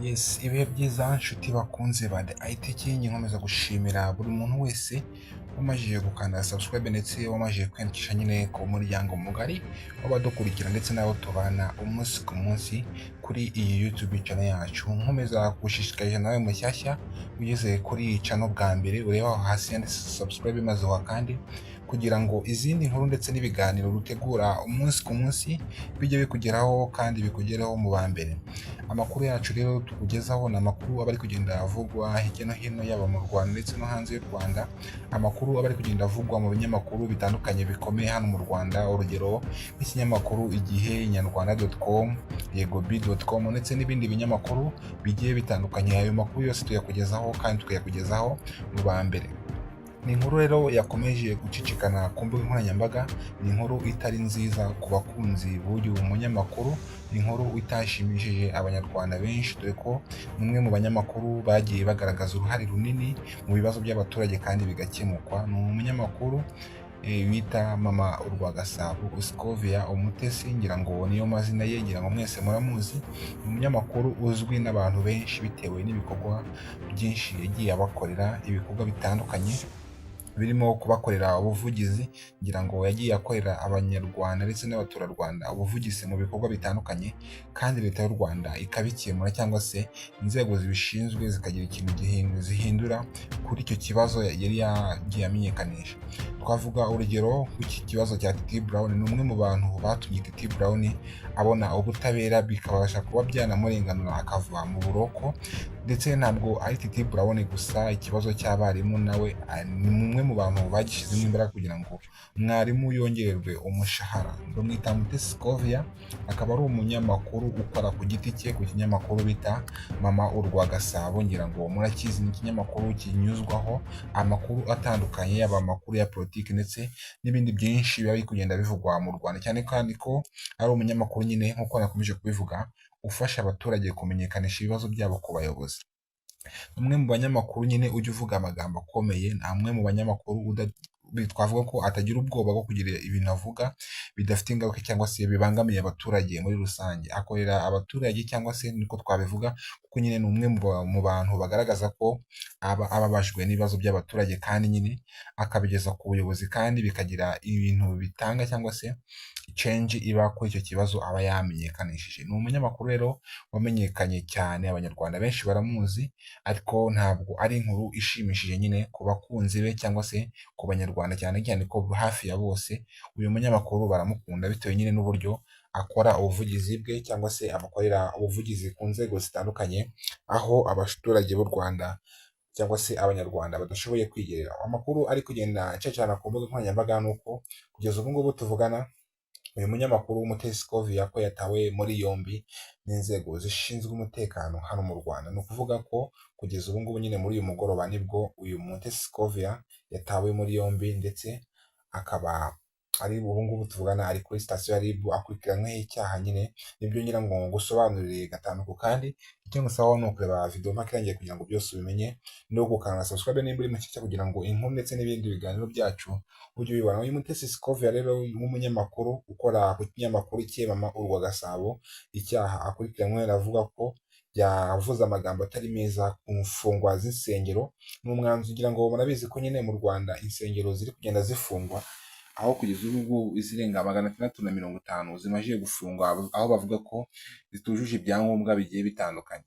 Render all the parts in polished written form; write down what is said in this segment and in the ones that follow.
Yes, ibihe byiza nshuti bakunze ba The IT King, nkomeza gushimira buri muntu wese wamajije gukanda subscribe ndetse wamajije kwiyandikisha nyine ku muryango mugari w'abadukurikira ndetse n'abo tubana umunsi ku munsi kuri iyi YouTube channel yacu. Nkomeza gushishikariza nawe mushyashya ugeze kuri iyi channel bwa mbere, ureba aho hasi yanditse subscribe maze kandi kugira ngo izindi nkuru ndetse n'ibiganiro dutegura umunsi ku munsi bijye bikugeraho kandi bikugereho mu ba mbere. Amakuru yacu rero tukugezaho ni amakuru aba ari kugenda avugwa hirya no hino, yaba mu Rwanda ndetse no hanze y'u Rwanda, amakuru aba ari kugenda avugwa mu binyamakuru bitandukanye bikomeye hano mu Rwanda, urugero nk'ikinyamakuru Igihe, Inyarwanda.com, YegoB.com ndetse n'ibindi binyamakuru bigiye bitandukanye. Ayo makuru yose tuyakugezaho kandi tukayakugezaho mu ba mbere. Ni inkuru rero yakomeje gucicikana ku mbuga nkoranyambaga, ni inkuru itari nziza ku bakunzi b'uyu munyamakuru, ni inkuru itashimishije Abanyarwanda benshi, dore ko ni umwe mu banyamakuru bagiye bagaragaza uruhare runini mu bibazo by'abaturage kandi bigakemukwa. Ni umunyamakuru bita Mama Urwagasabo Scovia Umutesi, ngira ngo niyo mazina ye, ngira ngo mwese muramuzi. Ni umunyamakuru uzwi n'abantu benshi bitewe n'ibikorwa byinshi yagiye abakorera, ibikorwa bitandukanye birimo kubakorera ubuvugizi. Ngira ngo yagiye akorera Abanyarwanda ndetse n'abaturarwanda ubuvugizi mu bikorwa bitandukanye, kandi Leta y'u Rwanda ikabikemura cyangwa se inzego zibishinzwe zikagira ikintu zihindura kuri icyo kibazo yari yagiye amenyekanisha. Twavuga urugero nk'iki kibazo cya Titi Brown. Ni umwe mu bantu batumye Titi Brown abona ubutabera, bikabasha kuba byanamurenganura akava mu buroko. Ndetse ntabwo ari Titi Brown gusa, ikibazo cy'abarimu nawe ni umwe mu bantu bagishyizemo imbaraga kugira ngo mwarimu yongererwe umushahara. Bamwita Mutesi Scovia, akaba ari umunyamakuru ukora ku giti cye ku kinyamakuru bita Mama Urwagasabo. Ngira ngo murakizi, ni ikinyamakuru kinyuzwaho amakuru atandukanye, yaba amakuru ya politiki ndetse n'ibindi byinshi biba biri kugenda bivugwa mu Rwanda, cyane kandi ko ari umunyamakuru nyine, nk'uko nakomeje kubivuga, ufasha abaturage kumenyekanisha ibibazo byabo ku bayobozi. Umwe mu banyamakuru nyine ujya uvuga amagambo akomeye, ni amwe mu banyamakuru twavuga ko atagira ubwoba bwo kugira ibintu avuga bidafite ingaruka cyangwa se bibangamiye abaturage muri rusange. Akorera abaturage cyangwa se niko twabivuga, kuko nyine ni umwe mu bantu bagaragaza ko aba ababajwe n'ibibazo by'abaturage kandi nyine akabigeza ku buyobozi, kandi bikagira ibintu bitanga cyangwa se change iba kuri icyo kibazo aba yamenyekanishije. Ni umunyamakuru rero wamenyekanye cyane, Abanyarwanda benshi baramuzi, ariko ntabwo ari inkuru ishimishije nyine ku bakunzi be cyangwa se ku Banyarwanda, cyane cyane ko hafi ya bose uyu munyamakuru baramukunda bitewe nyine n'uburyo akora ubuvugizi bwe cyangwa se abakorera ubuvugizi ku nzego zitandukanye, aho abaturage b'u Rwanda cyangwa se Abanyarwanda badashoboye kwigerera. Amakuru ari kugenda acicikana ku mbuga nkoranyambaga ni uko kugeza ubu ngubu tuvugana, uyu munyamakuru w'Umutesi Scovia ko yatawe muri yombi n'inzego zishinzwe umutekano hano mu Rwanda. Ni ukuvuga ko kugeza ubu ngubu nyine muri uyu mugoroba nibwo uyu Mutesi Scovia yatawe muri yombi, ndetse akaba ari ubu ngubu tuvugana ari kuri sitasiyo ya RIB, akurikiranyweho icyaha nyine. Nibyo ngira ngo ngusobanurire gatanu ku kandi. Icyo ngusaba ni ukureba video mpaka irangiye kugira ngo byose ubimenye, no gukanda subscribe nimba uri mushyashya kugira ngo inkuru ndetse n'ibindi biganiro byacu ujye ubibona. Uyu Mutesi Scovia rero w'umunyamakuru ukora ku kinyamakuru cye Mama Urwagasabo, icyaha akurikiranyweho aravuga ko yavuze amagambo atari meza ku mfungwa z'insengero. Ni umwanzuro, ugira ngo murabizi ko nyine mu Rwanda insengero ziri kugenda zifungwa, aho kugeza ubu ngubu izirenga 650 zimaze gufungwa, aho bavuga ko zitujuje ibyangombwa bigiye bitandukanye.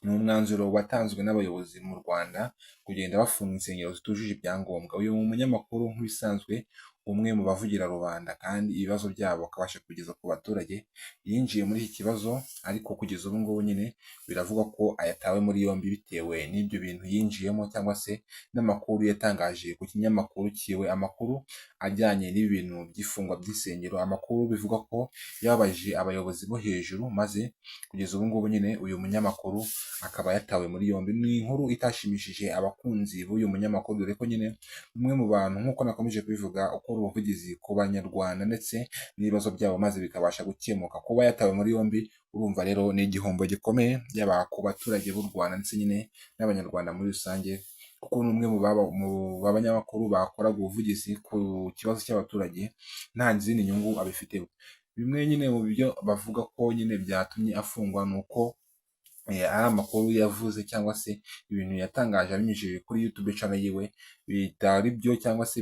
Ni umwanzuro watanzwe n'abayobozi mu Rwanda kugenda bafunga insengero zitujuje ibyangombwa. Uyu munyamakuru, nk'ibisanzwe, umwe mu bavugira rubanda kandi ibibazo byabo akabasha kugeza ku baturage, yinjiye muri iki kibazo, ariko kugeza ubu ngubu nyine biravugwa ko yatawe muri yombi bitewe n'ibyo bintu yinjiyemo cyangwa se n'amakuru yatangaje ku kinyamakuru cyiwe, amakuru ajyanye n'ibi bintu by'ifungwa by'insengero, amakuru bivugwa ko yababaje abayobozi bo hejuru, maze kugeza ubu ngubu nyine uyu munyamakuru akaba yatawe muri yombi. Ni inkuru itashimishije abakunzi b'uyu munyamakuru, dore ko nyine umwe mu bantu, nk'uko nakomeje kubivuga, ukora ubuvugizi ku Banyarwanda ndetse n'ibibazo byabo maze bikabasha gukemuka. Kuba yatawe muri yombi, urumva rero ni igihombo gikomeye, yaba ku baturage b'u Rwanda ndetse nyine n'Abanyarwanda muri rusange, kuko ni umwe mu banyamakuru bakoraga ubuvugizi ku kibazo cy'abaturage nta zindi nyungu abifiteho. Bimwe nyine mu byo bavuga ko nyine byatumye afungwa ni uko ari amakuru yavuze cyangwa se ibintu yatangaje abinyujije kuri YouTube channel yiwe bitari byo cyangwa se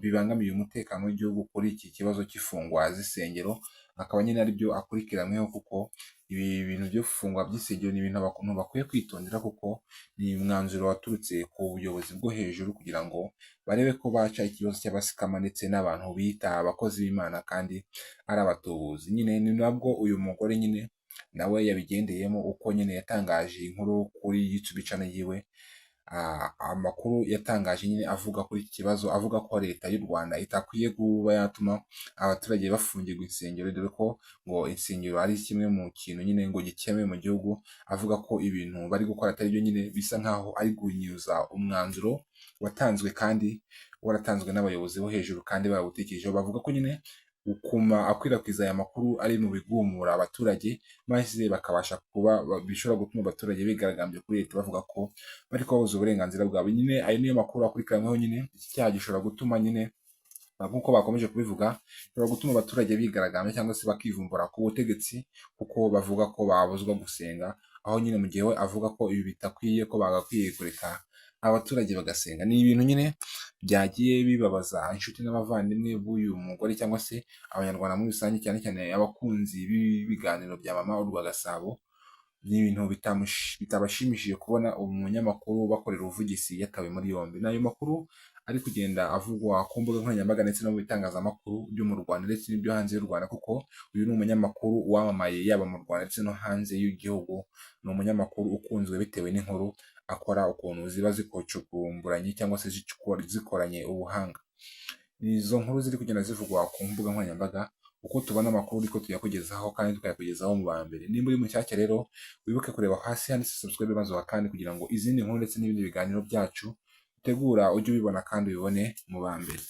bibangamiye umutekano w'igihugu kuri iki kibazo cy'ifungwa z'insengero, akaba nyine ari byo akurikiranyweho, kuko ibi bintu byo gufungwa by'insengero ni ibintu abantu bakwiye kwitondera, kuko ni umwanzuro waturutse ku buyobozi bwo hejuru kugira ngo barebe ko baca ikibazo cy'abasikama ndetse n'abantu biyita abakozi b'Imana kandi ari abatubuzi. Nyine ni nabwo uyu mugore nyine nawe yabigendeyemo, uko nyine yatangaje inkuru kuri YouTube channel yiwe. Amakuru yatangaje nyine avuga kuri iki kibazo, avuga ko leta y'u Rwanda itakwiye kuba yatuma abaturage bafungirwa insengero, dore ko ngo insengero ari kimwe mu kintu nyine ngo gikenewe mu gihugu. Avuga ko ibintu bari gukora atari byo nyine, bisa nkaho ari guhinyuza umwanzuro watanzwe kandi waratanzwe n'abayobozi bo hejuru kandi barawutekerejeho. Bavuga ko nyine ukuma akwirakwiza aya makuru ari mu bigumura abaturage, maze bakabasha kuba bishobora gutuma abaturage bigaragambya kuri leta bavuga ko bari kubabuza uburenganzira bwabo. Nyine ayo niyo makuru akurikiranyweho. Nyine iki cyaha gishobora gutuma nyine, nk'uko bakomeje kubivuga, bishobora gutuma abaturage bigaragambya cyangwa se bakivumbura ku butegetsi, kuko bavuga ko babuzwa gusenga, aho nyine mu gihe we avuga ko ibi bitakwiye, ko bagakwiye kureka abaturage bagasenga. Ni ibintu nyine byagiye bibabaza inshuti n'abavandimwe b'uyu mugore cyangwa se Abanyarwanda muri rusange, cyane cyane abakunzi b'ibiganiro bya Mama Urwagasabo. Ni ibintu bitabashimishije kubona umunyamakuru bakorera ubuvugizi yatawe muri yombi. Ni ayo makuru ari kugenda avugwa ku mbuga nkoranyambaga ndetse no mu bitangazamakuru byo mu Rwanda ndetse n'ibyo hanze y'u Rwanda, kuko uyu ni umunyamakuru wamamaye yaba mu Rwanda ndetse no hanze y'igihugu. Ni umunyamakuru ukunzwe bitewe n'inkuru akora, ukuntu ziba zikocukumburanye cyangwa se zikoranye ubuhanga. Izo nkuru ziri kugenda zivugwa ku mbuga nkoranyambaga. Uko tubona amakuru niko tuyakugezaho kandi tukayakugezaho mu ba mbere. Nimba uri mushyashya rero, wibuke kureba hasi handitse subscribe maze kandi kugira ngo izindi nkuru ndetse n'ibindi biganiro byacu dutegura ujye ubibona kandi ubibone mu ba mbere.